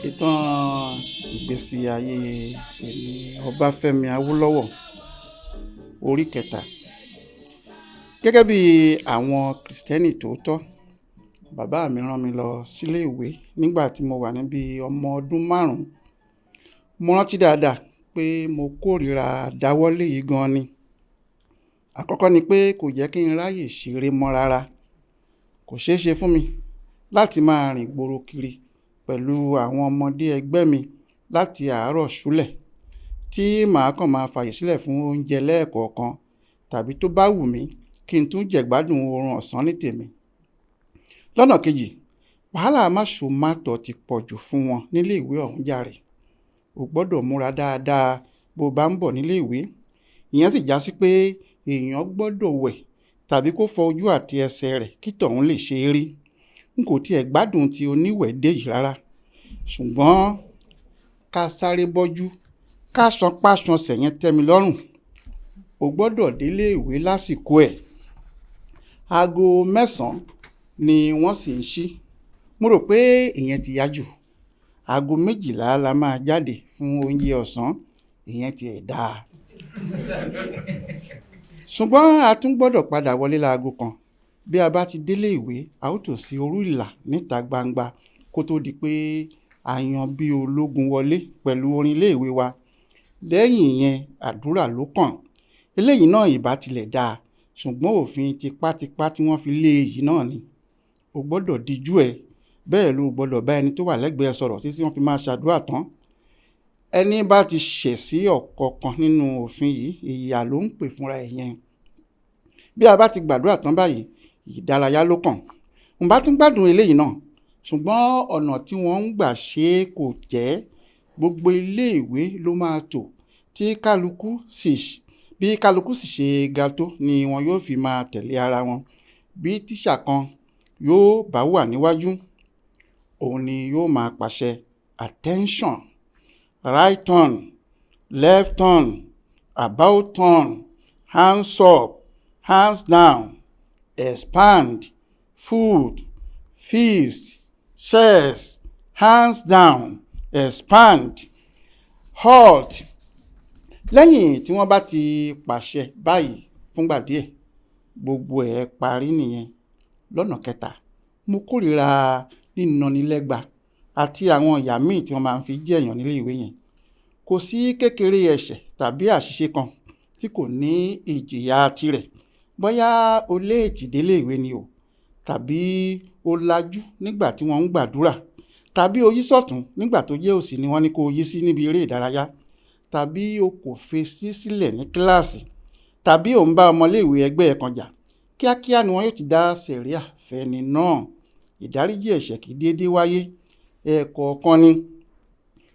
Ìtàn ìgbésí ayé èmi Ọbáfẹ́mi Awólọ́wọ̀, orí kẹta. Gẹ́gẹ́ bí àwọn Kìrìsìtẹ́nì tòótọ́, bàbá mi rán mi lọ sílé ìwé nígbà tí mo wà ní bíi ọmọ ọdún 5. Mo rántí dáadáa pé mo kórìíra àdáwọ́lé yìí gan-an ni. Àkọ́kọ́ ni pé kò jẹ́ kí n ráyè ṣeré mọ́ rárá. Kò ṣeé ṣe fún mi láti máa rìn gboro kiri pẹ̀lú àwọn ọmọdé ẹgbẹ́ mi láti àárọ̀ ṣúlẹ̀ tí màá kàn máa fààyè sílẹ̀ fún oúnjẹ lẹ́ẹ̀kọ̀ọ̀kan tàbí tó bá wù mí kí n tún jẹ̀gbádùn oorun ọ̀sán ní tèmi. Lọ́nà kejì, wàhálà máṣo-mátọ̀ ti pọ̀ jù fún wọn nílé ìwé ọ̀hún jàre. O gbọ́dọ̀ múra dáadáa bó o bá ń bọ̀ nílé ìwé. Ìyẹn sì já sí pé èèyàn gbọ́dọ̀ wẹ̀ tàbí kó fọ ojú àti ẹsẹ̀ rẹ̀ kí tọ̀hún lè ṣe é rí. N kò tiẹ̀ gbádùn ti oníwẹ̀dé yìí rárá. Ṣùgbọ́n ká sáré bọ́jú, ká ṣanpá-ṣansẹ̀ yẹn tẹ́ mi lọ́rùn. O gbọ́dọ̀ délé ìwé lásìkò ẹ̀. Aago 9 ni wọ́n sì ń ṣí. Mo rò pé ìyẹn ti yá jù. Aago 12 la máa jáde fún oúnjẹ ọ̀sán, ìyẹn tiẹ̀ dáa. Ṣùgbọ́n a tún gbọ́dọ̀ padà wọlé láago 1. Bí a bá ti délé ìwé, a ó tò sí orí ìlà níta gbangba kó tó di pé a yan bí ológun wọlé pẹ̀lú orin ilé ìwé wa. Lẹ́yìn ìyẹn, àdúrà ló kàn. Eléyìí náà ìbá tilẹ̀ dáa, ṣùgbọ́n òfin tipátipá tí wọ́n fi lé e yìí náà ni. O gbọ́dọ̀ dijú ẹ, bẹ́ẹ̀ lo gbọ́dọ̀ bá ẹni tó wà lẹ́gbẹ̀ẹ́ sọ̀rọ̀ títí wọ́n fi máa ṣàdúrà tán. Ẹni bá ti ṣẹ̀ sí ọ̀kọ̀ọ̀kan nínú òfin yìí, ìyà ló ń pè fúnra ẹ̀ yẹn. Bí a bá ti gbàdúrà tán báyìí, ìdárayá ló kàn. N bá tún gbádùn eléyìí náà, ṣùgbọ́n ọ̀nà tí wọ́n ń gbà ṣe é kò jẹ́. Gbogbo ilé ìwé ló máa tò tí kálukú sì bí kálukú sì ṣe ga tó ni wọn yóò fi máa tẹ̀lé ara wọn. Bí tíṣà kan yóò bá wà níwájú, òun ni yóò máa pàṣẹ attention, right turn, left turn, about turn, hands up, hands down, expand, foot, fist, chest, hands down, expand, halt. Lẹ́yìn tí wọ́n bá ti pàṣẹ báyìí fúngbà díẹ̀, gbogbo ẹ̀ parí nìyẹn. Lọ́nà kẹta, mo kórìíra nínanilẹ́gba àti àwọn ìyà míì tí wọ́n máa ń fi jẹ̀yàn nílé ìwé yẹn. Kò sí kékeré ẹ̀ṣẹ̀ tàbí àṣìṣe kan tí kò ní ìjìyà tirẹ̀. Bóyá o léètì délé ìwé ni o, tàbí o lajú nígbà tí wọ́n ń gbàdúrà, tàbí o yí sọ́tùn nígbà tó jẹ́ òsì ni wọ́n ní kó o yí sí níbi eré ìdárayá, tàbí o kò fetí sílẹ̀ ní kíláàsì, tàbí ò ń bá ọmọléèwé ẹgbẹ́ ẹ kan jà. Kíákíá ni wọn yóò ti dá sẹ̀ríà fẹ́ni náà. Ìdáríjì ẹ̀ṣẹ̀ kì í déédé wáyé, ẹ̀ẹ̀kọ̀ọ̀kan ni.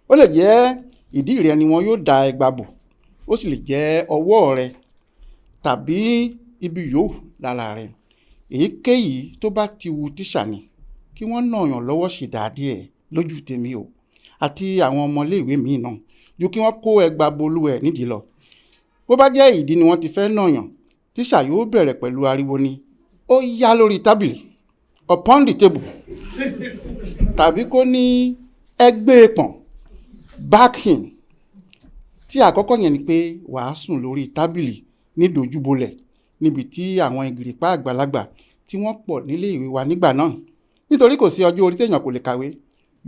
Ó lè jẹ́ ìdí rẹ ni wọn yóò da ẹgba bò, ó sì lè jẹ́ ọwọ́ rẹ tàbí ibi yòówù lára rẹ. Èyíkéyìí tó bá ti wu tíṣà ni kí wọ́n nàyàn lọ́wọ́ ṣìdá díẹ̀ lójú tèmi o àti àwọn ọmọléèwé míì náà ju kí wọ́n kó ẹgba bolú ẹ̀ nídìí lọ. Bó bá jẹ́ ìdí ni wọ́n ti fẹ́ nàyàn, tíṣà yóò bẹ̀rẹ̀ pẹ̀lú ariwo ni, ó yá lórí tábìlì, upon the table, tàbí kó ní ẹ gbé e pọ̀n, back him. Tí àkọ́kọ́ yẹn ni pé wàá sùn lórí tábìlì nídojúbolẹ̀ níbi tí àwọn ìgìrìpá àgbàlagbà tí wọ́n pọ̀ nílé ìwé wa nígbà náà. Nítorí kò sí ọjọ́ orí téèyàn kò lè kàwé,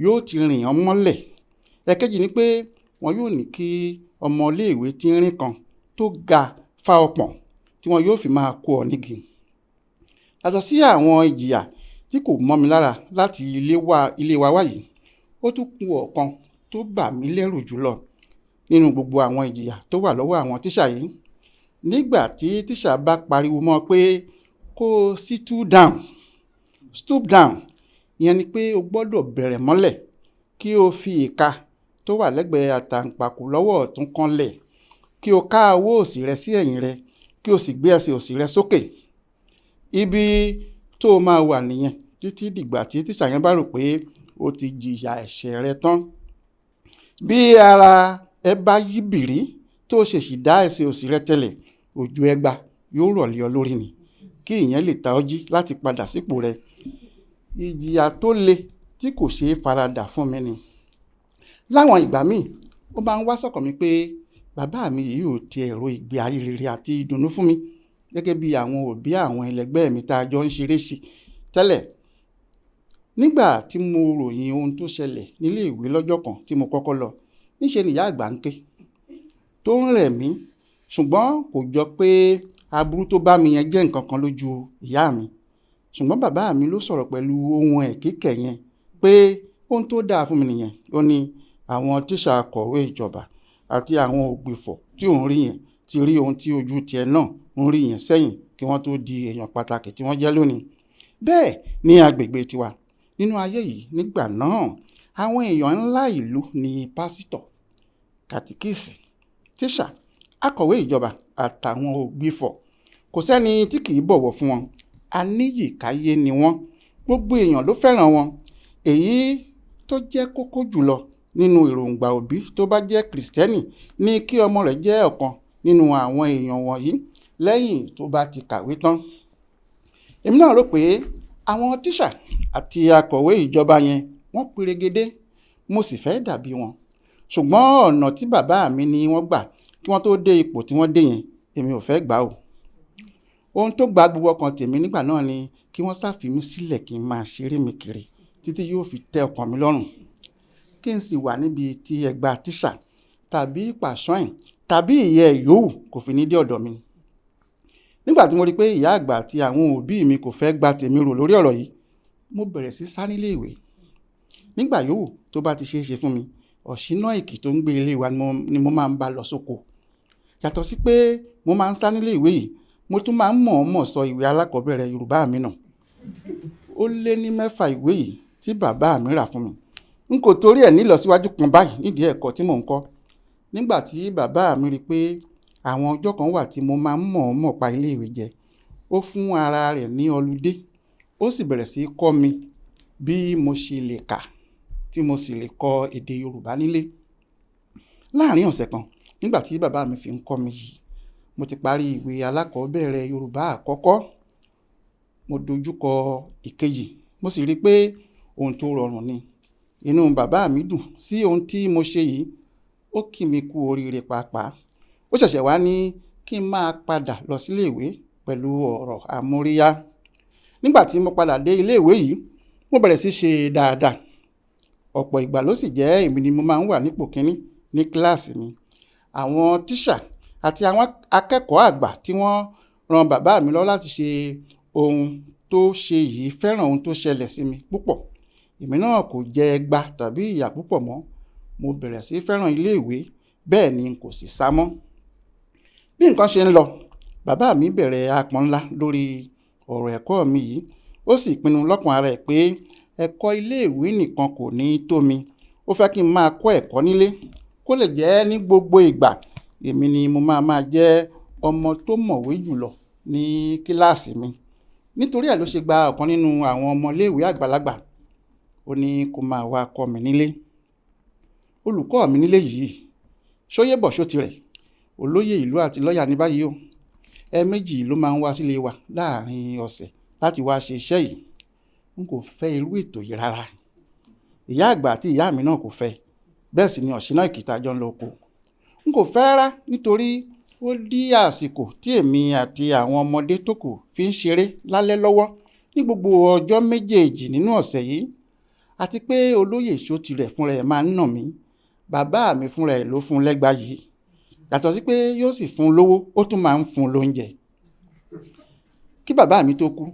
yóò ti rìn ọ́n mọ́lẹ̀. Ẹ̀kejì ni pé wọn yóò ní kí ọmọléèwé tínrín kan tó ga fá ọpọ̀n tí wọn yóò fi máa kó ọ nígi. Yàtọ̀ sí àwọn ìjìyà tí kò mọ́ mi lára láti ilé wa wá yìí, ó tún kù ọ̀kan tó bà mí lẹ́rù jùlọ nínú gbogbo àwọn ìjìyà tó wà lọ́wọ́ àwọn tíṣà yìí. Nígbà tí tíṣà bá pariwo mọ́ ọ pé kó o stoop down, stoop down, ìyẹn ni pé o gbọ́dọ̀ bẹ̀rẹ̀ mọ́lẹ̀ kí o fi ìka tó wà lẹ́gbẹ̀ẹ́ àtàǹpàkò lọ́wọ́ ọ̀tún kanlẹ̀, kí o ká ọwọ́ òsì rẹ sí ẹ̀yìn rẹ, kí o sì gbé ẹsẹ̀ òsì rẹ sókè. Ibi tó o máa wà nìyẹn títí dìgbà tí tíṣà yẹn bá rò pé o ti jìyà ẹ̀ṣẹ̀ rẹ tán. Bí ara ẹ bá yí bìrí tó o ṣèṣì dá ẹsẹ̀ òsì rẹ tẹlẹ̀, òjò ẹgba yóò rọ̀ lé ọ lórí ni. Kí ìyẹn lè ta ọ́ jí láti padà sípò rẹ. Ìjìyà tó le tí kò ṣeé faradà fún mi ni. Láwọn ìgbà míì, ó máa ń wá sọ́kàn mi pé bàbá mi yìí ò tiẹ̀ ro ìgbé ayé rere àti ìdùnnú fún mi gẹ́gẹ́ bí àwọn òbí àwọn ẹlẹgbẹ́ mi tá a jọ ń ṣeré ṣe tẹ́lẹ̀. Nígbà tí mo ròyìn ohun tó ṣẹlẹ̀ nílé ìwé lọ́jọ́ kan tí mo kọ́kọ́ lọ, níṣe ni ìyá àgbà ń ké tó ń rẹ̀ mí, ṣùgbọ́n kò jọ pé aburú tó bá mi yẹn jẹ́ nǹkan kan lójú ìyá mi. Ṣùgbọ́n bàbá mi ló sọ̀rọ̀ pẹ̀lú ohun ẹ̀ kíkẹ̀ yẹn pé ohun tó dáa fún mi nìyẹn. Ó ní àwọn tíṣà akọ̀wé ìjọba àti àwọn ògbìfọ̀ tí òun rí yẹn ti rí ohun tí ojú tiẹ̀ náà ń rí yẹn sẹ́yìn kí wọ́n tó di èèyàn pàtàkì tí wọ́n jẹ́ lónìí. Bẹ́ẹ̀ ní agbègbè tiwa nínú ayé yìí nígbà náà, àwọn èèyàn ńlá ìlú ní pásítọ̀, kàtíkìsì, tíṣà, akọ̀wé ìjọba àtàwọn ògbìfọ̀. Kò sẹ́ni tí kì í bọ̀wọ̀ fún wọn. Aníyìkáyé ni wọ́n. Gbogbo èèyàn ló fẹ́ràn wọn. Èyí tó jẹ́ kókó jùlọ nínú èròǹgbà òbí tó bá jẹ́ Kìrìsìtẹ́nì ni kí ọmọ rẹ̀ jẹ́ ọ̀kan nínú àwọn èèyàn wọ̀nyí lẹ́yìn tó bá ti kàwé tán. Èmi náà rò pé àwọn tíṣà àti akọ̀wé ìjọba yẹn wọ́n perégedé, mo sì fẹ́ dàbí wọn. Ṣùgbọ́n ọ̀nà tí bàbá mi ní wọ́n gbà kí wọ́n tó dé ipò tí wọ́n dé yẹn, èmi ò fẹ́ gbà o. Ohun tó gba gbogbo ọkàn tèmi nígbà náà ni kí wọ́n sá fi mí sílẹ̀ kí n máa ṣeré mi kiri títí yóò fi tẹ́ ọkàn mi lọ́rùn. Kí n sì wà níbi tí ẹgba tíṣà tàbí pàṣán tàbí ìyẹ́ yòówù kò fi ní dé ọ̀dọ̀ mi. Nígbà tí mo rí pé ìyá àgbà àti àwọn òbí mi kò fẹ́ gba tèmi rò lórí ọ̀rọ̀ yìí, mo bẹ̀rẹ̀ sí sá nílé ìwé. Nígbà yòówù tó bá ti ṣeé ṣe fún mi, Ọ̀ṣínà Èkì tó ń gbé ilé wa ni mo máa ń bá lọ sóko. Yàtọ̀ sí pé mo máa ń sá nílé ìwé yìí, mo tún máa ń mọ̀ọ́mọ̀ sọ ìwé alákọ̀ọ́bẹ̀rẹ̀ Yorùbá mi nù. Ó lé ní 6 ìwé yìí tí bàbá mi rà fún mi. N kò torí ẹ̀ nílọsíwájú kan báyìí nídìí ẹ̀kọ́ tí mò ń kọ́. Nígbà tí bàbá mi rí pé àwọn ọjọ́ kan wà tí mo máa ń mọ̀ọ́mọ̀ pa ilé ìwé jẹ, ó fún ara rẹ̀ ní ọludé, ó sì bẹ̀rẹ̀ sí í kọ́ mi bí mo ṣe lè kà tí mo sì lè kọ èdè Yorùbá nílé. Láàárín ọ̀sẹ̀ kan, nígbà tí bàbá mi fi ń kọ́ mi yìí, mo ti parí ìwé alákọ̀ọ́bẹ̀rẹ̀ Yorùbá àkọ́kọ́. Mo dojúkọ ìkejì, mo sì rí pé ohun tó rọrùn ni. Inú bàbá mi dùn sí ohun tí mo ṣe yìí. Ó kí mi kú oríire pàápàá. Ó ṣẹ̀ṣẹ̀ wá ní kí n máa padà lọ sílé ìwé pẹ̀lú ọ̀rọ̀ àmóríyá. Nígbà tí mo padà dé ilé ìwé yìí, mo bẹ̀rẹ̀ sí ṣe dáadáa. Ọ̀pọ̀ ìgbà ló sì jẹ́ èmi ni mo máa ń wà nípò kíní ní kíláàsì mi. Àwọn tíṣà àti àwọn akẹ́kọ̀ọ́ àgbà tí wọ́n ran bàbá mi lọ́wọ́ láti ṣe ohun tó ṣe yìí fẹ́ràn ohun tó ṣẹlẹ̀ sí mi púpọ̀. Èmi náà kò jẹ ẹgba tàbí ìyà púpọ̀ mọ́. Mo bẹ̀rẹ̀ sí fẹ́ràn ilé ìwé, bẹ́ẹ̀ ni n kò sì sá mọ́. Bí nǹkan ṣe ń lọ, bàbá mi bẹ̀rẹ̀ àpọ́n ńlá lórí ọ̀rọ̀ ẹ̀kọ́ mi yìí. Ó sì pinnu lọ́kàn ara ẹ̀ pé ẹ̀kọ́ ilé ìwé nìkan kò ní tó mi. Ó fẹ́ kí n máa kọ́ ẹ̀kọ́ nílé kó lè jẹ́ ní gbogbo ìgbà èmi ni mo máa máa jẹ́ ọmọ tó mọ̀wé jùlọ ní kíláàsì mi. Nítorí ẹ̀ ló ṣe gba ọ̀kan nínú àwọn ọmọléèwé àgbàlagbà. Ó ní kó máa wá kọ́ mi nílé. Olùkọ́ mi nílé yìí, Ṣóyébọ̀ Ṣótirẹ̀, olóyè ìlú àti lọ́yà ní báyìí o. Ẹ̀ẹ̀mejì ló máa ń wá sílé wa láàárín ọ̀sẹ̀ láti wá ṣe iṣẹ́ yìí. N kò fẹ́ irú ètò yìí rárá. Ìyá àgbà àti ìyá mi náà kò fẹ́. Bẹ́ẹ̀ sì ni Ọ̀ṣínà Èkì tá jọ ń lọ oko. N kò fẹ́ rárá nítorí ó dí àsìkò tí èmi àti àwọn ọmọdé tó kù fi ń ṣeré lálẹ́ lọ́wọ́ ní gbogbo ọjọ́ méjèèjì nínú ọ̀sẹ̀ yìí. Àti pé olóyè Ṣótirẹ̀ fúnra ẹ̀ máa ń nà mí. Bàbá mi fúnra ẹ̀ ló fún un lẹ́gba yìí. Yàtọ̀ sí pé yóò sì fún un lówó, ó tún máa ń fún un lóúnjẹ. Kí bàbá mi tó kú,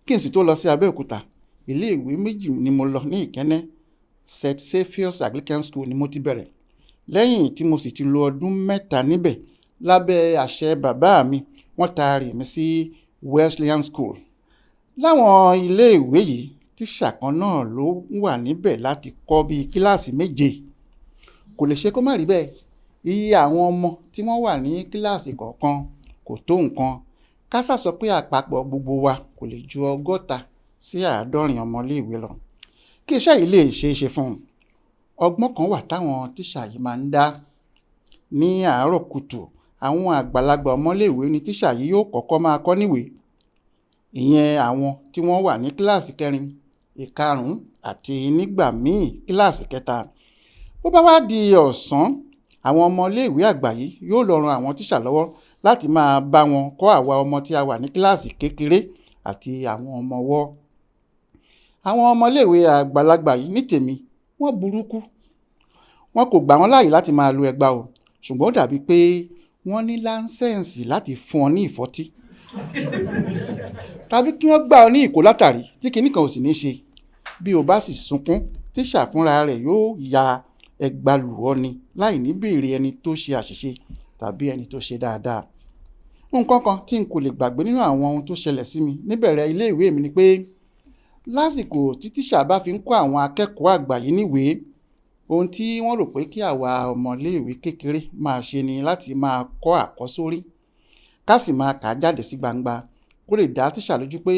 kí n sì tó lọ sí Abẹ́òkúta, ilé ìwé méjì ni mo lọ ní Ìkẹ́nnẹ́. St. Saviour's Anglican School ni mo ti bẹ̀rẹ̀. Lẹ́yìn tí mo sì ti lo ọdún 3 níbẹ̀ lábẹ́ àṣẹ bàbá mi, wọ́n taari mi sí Wesleyan School. Láwọn ilé ìwé yìí, tíṣà kan náà ló wà níbẹ̀ láti kọ́ bí kíláàsì 7. Kò lè ṣe kó má rí bẹ́ẹ̀. Iye àwọn ọmọ tí wọ́n wà ní kíláàsì kọ̀ọ̀kan kò tó nǹkan. Ká sá sọ pé àpapọ̀ gbogbo wa kò lè ju 60 sí 70 ọmọléèwé lọ. Kí iṣẹ́ yìí lè ṣe é ṣe fún un, ọgbọ́n kan wà táwọn tíṣà yìí máa ń dá. Ní àárọ̀ kùtù, àwọn àgbàlagbà ọmọléèwé ni tíṣà yìí yóò kọ́kọ́ máa kọ́ níwèé. Ìyẹn àwọn tí wọ́n wà ní kíláàsì kẹrin, ìkarùn-ún àti nígbà míì kíláàsì kẹta. Bó bá wá di ọ̀sán, àwọn ọmọ iléèwé àgbà yìí yóò lọ ran àwọn tíṣà lọ́wọ́ láti máa bá wọn kọ́ àwa ọmọ tí a wà ní kíláàsì kékeré àti àwọn ọmọ ọwọ́. Àwọn ọmọ iléèwé àgbàlagbà yìí ní tèmi, wọ́n burúkú. Wọn kò gbà wọ́n láàyè láti máa lo ẹgba o, ṣùgbọ́n ó dàbí pé wọ́n ní láńsẹ̀ǹsì láti fún ọ ní ìfọ́tí tàbí kí wọ́n gbá ọ ní ìkó látàrí tí kinní kan ò sì ní ṣe. Bí o bá sì sunkún, tíṣà fúnra rẹ̀ yóò ya ẹgba lù ọ́ ni láì ní béèrè ẹni tó ṣe àṣìṣe tàbí ẹni tó ṣe dáadáa. Nǹkan kan tí n kò lè gbàgbé nínú àwọn ohun tó ṣẹlẹ̀ sí mi níbẹ̀rẹ̀ iléèwé mi ni pé lásìkò tí tíṣà bá fi ń kọ́ àwọn akẹ́kọ̀ọ́ àgbà yìí níwèé, ohun tí wọ́n rò pé kí àwa ọmọléèwé kékeré máa ṣe ni láti máa kọ́ àkọ́sórí, ká sì máa kà á jáde sí gbangba kó lè dá tíṣà lójú pé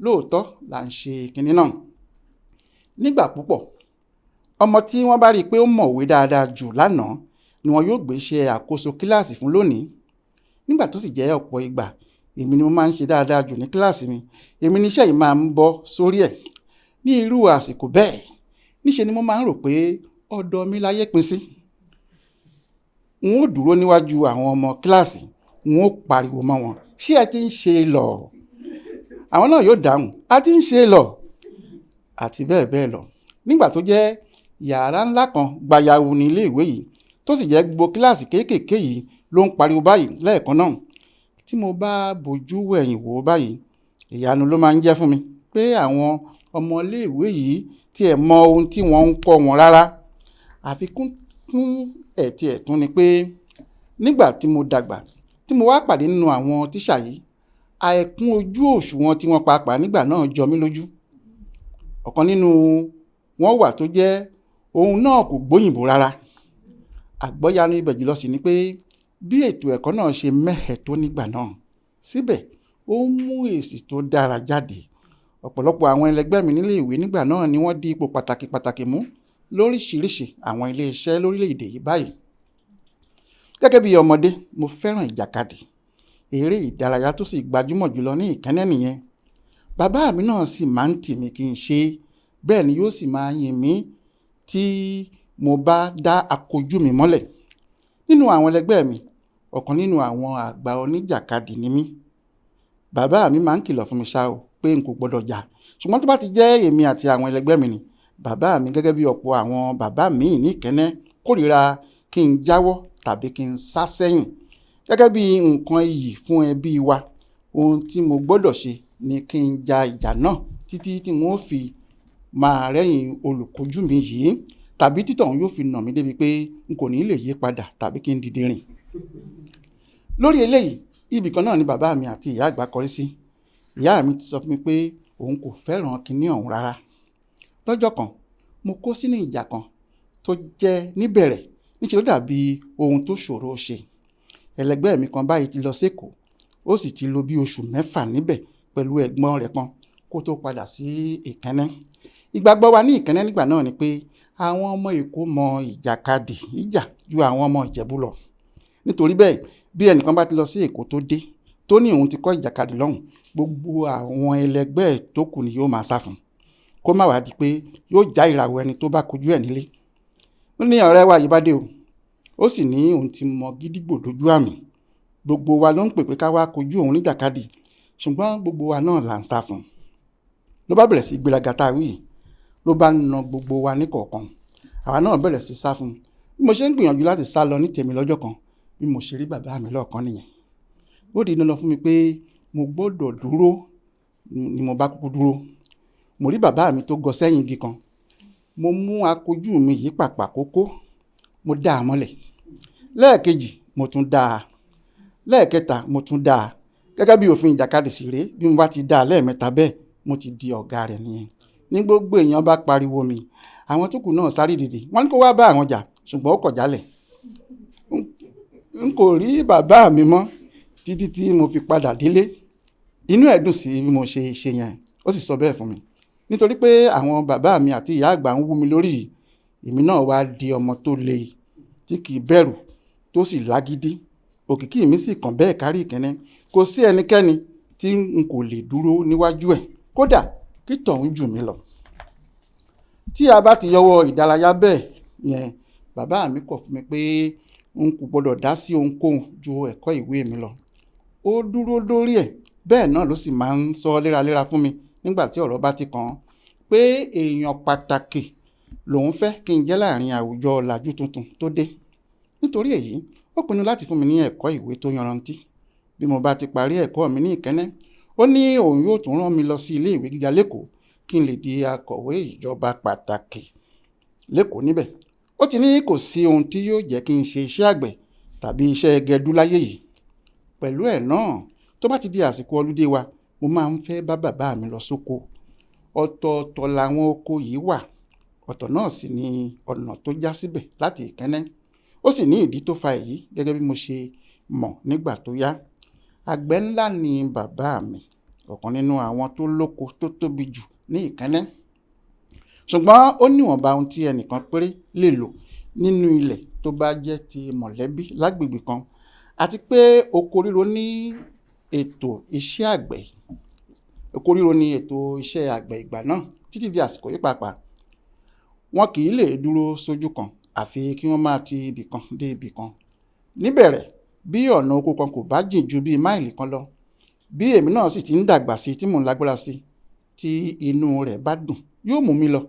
lóòótọ́ là ń ṣe kinní náà. Nígbà púpọ̀, ọmọ tí wọ́n bá rí i pé ó mọ̀wé dáadáa jù lánàá ni wọn yóò gbé ṣe àkóso kíláàsì fún lónìí. Nígbà tó sì jẹ́ ọ̀pọ̀ ìgbà, èmi ni mo máa ń ṣe dáadáa jù ní kíláàsì mi, èmi ni iṣẹ́ yìí máa ń bọ́ sórí ẹ̀. Ní irú àsìkò bẹ́ẹ̀, níṣe ni mo máa ń rò pé ọ̀dọ̀ mi láyé pin sí. N ó dúró níwájú àwọn ọmọ kíláàsì, n ó pariwo mọ́ wọn, ṣé ẹ ti ń ṣe lọ? Àwọn náà yóò dáhùn, a ti ń ṣe lọ, àti bẹ́ẹ̀ bẹ́ẹ̀ lọ. Nígbà tó jẹ́ yàrá ńlá kan gbayawu ní ilé ìwé yìí, tó sì jẹ́ gbogbo kíláàsì kéékèèké yìí ló ń pariwo báyìí lẹ́ẹ̀kan náà. Tí mo bá bojú wẹ̀yìn wò báyìí, ìyanu ló máa ń jẹ́ fún mi pé àwọn ọmọléèwé yìí tí ẹ̀ mọ ohun tí wọ́n ń kọ́ wọn rárá. Àfikún kún ẹ̀ tí ẹ̀ tún ni pé nígbà tí mo dàgbà, tí mo wá pàdé nínú àwọn tíṣà yìí, àìkún ojú òṣùwọ̀n tí wọ́n pàápàá nígbà náà jọ mí lójú. Ọ̀kan nínú wọn wà tó jẹ́ òun náà kò gbóyìnbó rárá. Àgbọ́yanu ibẹ̀ jùlọ sì ni pé bí ètò ẹ̀kọ́ náà ṣe mẹ́hẹ̀ tó nígbà náà, síbẹ̀ ó ń mú èsì tó dára jáde. Ọ̀pọ̀lọpọ̀ àwọn ẹlẹgbẹ́ mi nílé ìwé nígbà náà ni wọ́n di ipò pàtàkì pàtàkì mú lóríṣiríṣi àwọn ilé iṣẹ́ lórílẹ̀-èdè yìí báyìí. Gẹ́gẹ́ bí ọmọdé, mo fẹ́ràn ìjàkadì, eré ìdárayá tó sì gbajúmọ̀ jùlọ ní Ìkẹ́nnẹ́ nìyẹn. Bàbá mi náà sì máa ń tì mí kí n ṣe, bẹ́ẹ̀ ni yóò sì máa yìn mí tí mo bá dá akojú mi mọ́lẹ̀. Nínú àwọn ẹlẹgbẹ́ mi, ọ̀kan nínú àwọn àgbà oníjàkadì ni mí. Bàbá mi máa ń kìlọ̀ fún mi ṣá o pé n kò gbọdọ̀ jà, ṣùgbọ́n tó bá ti jẹ́ èmi àti àwọn ẹlẹgbẹ́ mi ni, bàbá mi gẹ́gẹ́ bí ọ̀pọ̀ àwọn bàbá mi ní Ìkẹ́nnẹ́ kórìíra kí n jáwọ́ tàbí kí n sá sẹ́yìn. Gẹ́gẹ́ bí nǹkan iyì fún ẹbí wa, ohun tí mo gbọdọ̀ ṣe ni kí n ja ìjà náà títí tí n ó fi máa rẹ́yìn olùkojú mi yìí tàbí títọ̀hún yóò fi nà mí débi pé n kò ní lè yí padà tàbí kí n dìde rìn. Lórí eléyìí, ibì kan náà ni bàbá mi àti ìyá àgbà kọrí sí. Ìyá mi ti sọ fún mi pé òun kò fẹ́ràn kinní ọ̀hún rárá. Lọ́jọ́ kan, mo kó sínú ìjà kan tó jẹ́ níbẹ̀rẹ̀, níṣe ló dàbí ohun tó ṣòro ṣe. Ẹlẹgbẹ́ mi kan báyìí ti lọ sékòó, ó sì ti lò bí oṣù mẹ́fà níbẹ̀ pẹ̀lú ẹ̀gbọ́n rẹ̀ kan kó tó padà sí Ìkẹ́nnẹ́. Ìgbàgbọ́ wa ní Ìkẹ́nnẹ́ nígbà náà ni pé àwọn ọmọ Èkó mọ ìjàkadì ìjà ju àwọn ọmọ Ìjẹ̀bú lọ. Nítorí bẹ́ẹ̀, bí ẹnìkan bá ti lọ sí Èkó tó dé, tó ní òun ti kọ́ ìjàkadì lọ́hùn, gbogbo àwọn ẹlẹgbẹ́ ẹ̀ tó kù ni yóò máa sá fún un. Kó má wá di pé yóò já ìràwọ̀ ẹni tó bá kojú ẹ̀ nílé. Ó ní ọ̀rẹ́ wa yìí bá dé o, ó sì ní òun ti mọ gídígbò dójú àmì. Gbogbo wa ló ń pè pé ká wá kojú òun níjàkadì, ṣùgbọ́n gbogbo wa náà là ń sá fún un. Ló bá bẹ̀rẹ̀ sí gbéraga tá a wí yìí, ló bá na gbogbo wa níkọ̀ọ̀kan. Àwa náà bẹ̀rẹ̀ sí sá fún un. Bí mo ṣe ń gbìyànjú láti sá lọ ní tèmi lọ́jọ́ kan, bí mo ṣe rí bàbá mi lọ́ọ̀kan nìyẹn. Ó di dandan fún mi pé mo gbọdọ̀ dúró, ni mo bá kúkú dúró. Mo rí bàbá mi tó gọ sẹ́yìn igi kan. Mo mú akojú mi yìí pàpà kókó, mo dá a mọ́lẹ̀. Lẹ́ẹ̀kejì, mo tún dá a. Lẹ́ẹ̀kẹta, mo tún dá a. Gẹ́gẹ́ bí òfin ìjàkadì sì rèé, bí mo bá ti dá a lẹ́ẹ̀mẹta bẹ́ẹ̀, mo ti di ọ̀gá rẹ̀ nìyẹn. Ní gbogbo èèyàn bá pariwo mi, àwọn tó kù náà sáré dìde. Wọ́n ní kó wá bá àwọn jà, ṣùgbọ́n ó kọ̀ jálẹ̀. N kò rí bàbá mi mọ́ títí tí mo fi padà délé. Inú ẹ̀ dùn sí bí mo ṣe ṣe yẹn, ó sì sọ bẹ́ẹ̀ fún mi. Nítorí pé àwọn bàbá mi àti ìyá àgbà ń wú mi lórí yìí, èmi náà wá di ọmọ tó le, tí kì í bẹ̀rù, tó sì lágídí. Òkìkí mi sì kàn bẹ́ẹ̀ kárí Ìkẹ́nnẹ́. Kò sí ẹnikẹ́ni tí n kò lè dúró níwájú ẹ̀ kódà kí tọ̀hún jù mí lọ. Tí a bá ti yọwọ́ ìdárayá bẹ́ẹ̀ yẹn, bàbá mi kọ̀ fún mi pé n kò gbọ́dọ̀ dá sí ohunkóhun ju ẹ̀kọ́ ìwé mi lọ. Ó dúró lórí ẹ̀, bẹ́ẹ̀ náà ló sì máa ń sọ léraléra fún mi nígbà tí ọ̀rọ̀ bá ti kàn án pé èèyàn pàtàkì lòun fẹ́ kí n jẹ́ láàrin àwùjọ ọ̀làjú tuntun tó dé. Nítorí èyí, ó pinnu láti fún mi ní ẹ̀kọ́ ìwé tó yanrantí. Bí mo bá ti parí ẹ̀kọ́ mi ní Ìkẹ́nnẹ́, ó ní òun yóò tún rán mi lọ sí ilé ìwé gíga l'Ékòó kí n lè di akọ̀wé ìjọba pàtàkì l'Ékòó níbẹ̀. Ó ti ní kò sí ohun tí yóò jẹ́ kí n ṣe iṣẹ́ àgbẹ̀ tàbí iṣẹ́ gẹdú láyé yìí. Pẹ̀lú ẹ̀ náà, tó bá ti di àsìkò ọludé wa, mo máa ń fẹ́ bá bàbá mi lọ sóko. Ọ̀tọ̀ọ̀tọ̀ làwọn oko yìí wà, ọ̀tọ̀ náà sì ni ọ̀nà tó já síbẹ̀ láti Ìkẹ́nnẹ́. Ó sì ní ìdí tó fa èyí gẹ́gẹ́ bí mo ṣe mọ̀ nígbà tó yá. Àgbẹ̀ ńlá ni bàbá mi, ọ̀kan nínú àwọn tó lóko tó tóbi jù ní Ìkẹ́nnẹ́. Ṣùgbọ́n ó níwọ̀nba ohun tí ẹnìkan péré lè lò nínú ilẹ̀ tó bá jẹ́ ti mọ̀lẹ́bí lágbègbè kan, àti pé oko ríro ní ètò iṣẹ́ àgbẹ̀. Oko ríro ní ètò iṣẹ́ àgbẹ̀ ìgbà náà títí di àsìkò yìí pàápàá. Wọn kì í lè dúró sójú kan àfi kí wọ́n máa ti ibì kan dé ibì kan. Níbẹ̀rẹ̀, bí ọ̀nà oko kan kò bá jìn ju bíi máìlì kan lọ, bí èmi náà sì ti ń dàgbà sí tí mò ń lágbára sí, tí inú rẹ̀ bá dùn, yóò mú mi lọ.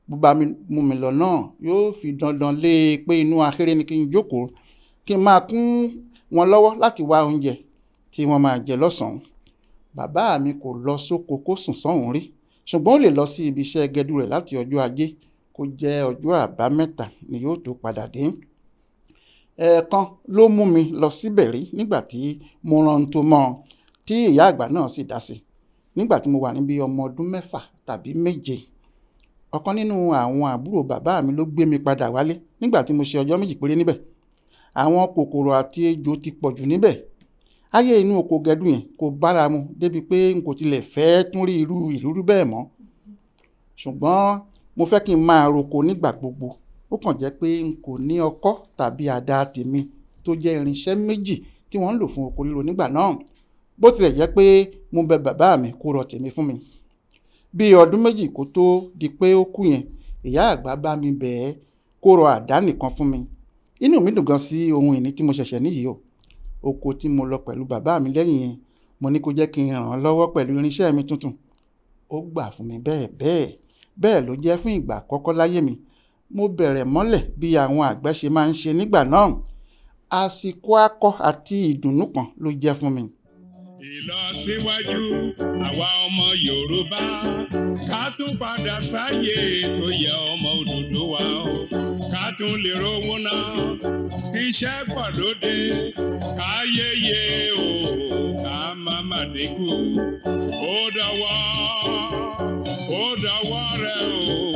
Bó bá mú mi lọ náà, yóò fi dandan lé e pé inú ahéré ni kí n jókòó, kí n máa kún wọn lọ́wọ́ láti wá oúnjẹ tí wọ́n máa jẹ lọ́sàn-án. Bàbá mi kò lọ sóko kó sùn sọ́hùn rí, ṣùgbọ́n ó lè lọ sí ibi iṣẹ́ gẹdú rẹ̀ láti ọjọ́ Ajé kó jẹ́ ọjọ́ Àbámẹ́ta ni yóò tó padà dé. Ẹ̀ẹ̀kan ló mú mi lọ síbẹ̀ rí nígbà tí mo rán tó mọ́ ọ, tí ìyá àgbà náà sì dá sí i nígbà tí mo wà níbi ọmọ ọdún 6 tàbí 7. Ọ̀kan nínú àwọn àbúrò bàbá mi ló gbé mi padà wálé nígbà tí mo ṣe ọjọ́ 2 péré níbẹ̀. Àwọn kòkòrò àti ejò ti pọ̀jù níbẹ̀. Ayé inú oko gẹdú yẹn kò bára mu débi pé n kò tilẹ̀ fẹ́ tún rí irú ìrírí bẹ́ẹ̀ mọ́. Ṣùgbọ́n mo fẹ́ kí n máa roko nígbà gbogbo. Ó kàn jẹ́ pé n kò ní ọkọ́ tàbí àdá tèmi tó jẹ́ irinṣẹ́ méjì tí wọ́n ń lò fún oko ríro nígbà náà. Bó tilẹ̀ jẹ́ pé mo bẹ bàbá mi kó rọ tèmi fún mi. Bí ọdún 2 kó tó di pé ó kú yẹn, ìyá àgbà bá mi bẹ̀ ẹ́ kó rọ àdá nìkan fún mi. Inú mi dùn gan sí ohun ìní tí mo ṣẹ̀ṣẹ̀ níyìí o. Oko tí mo lọ pẹ̀lú bàbá mi lẹ́yìn yẹn, mo ní kó jẹ́ kí n ràn án lọ́wọ́ pẹ̀lú irinṣẹ́ mi tuntun. Ó gbà fún mi bẹ́ẹ̀ bẹ́ẹ̀. Bẹ́ẹ̀ ló jẹ́ fún ìgbà àkọ́kọ́ láyé mi. Mo bẹ̀rẹ̀ mọ́lẹ̀ bí àwọn àgbẹ̀ ṣe máa ń ṣe nígbà náà. Àsìkò akọ àti ìdùnnú kan ló jẹ́ fún mi. Ìlọsíwájú àwa ọmọ Yorùbá, ká tún padà sáyé tó yẹ ọmọ Odùduwà o, ká tún lè rówó náà, iṣẹ́ pọ̀ lóde, ká yéye o, ká má má dínkù. Ó dọwọ́ rẹ o.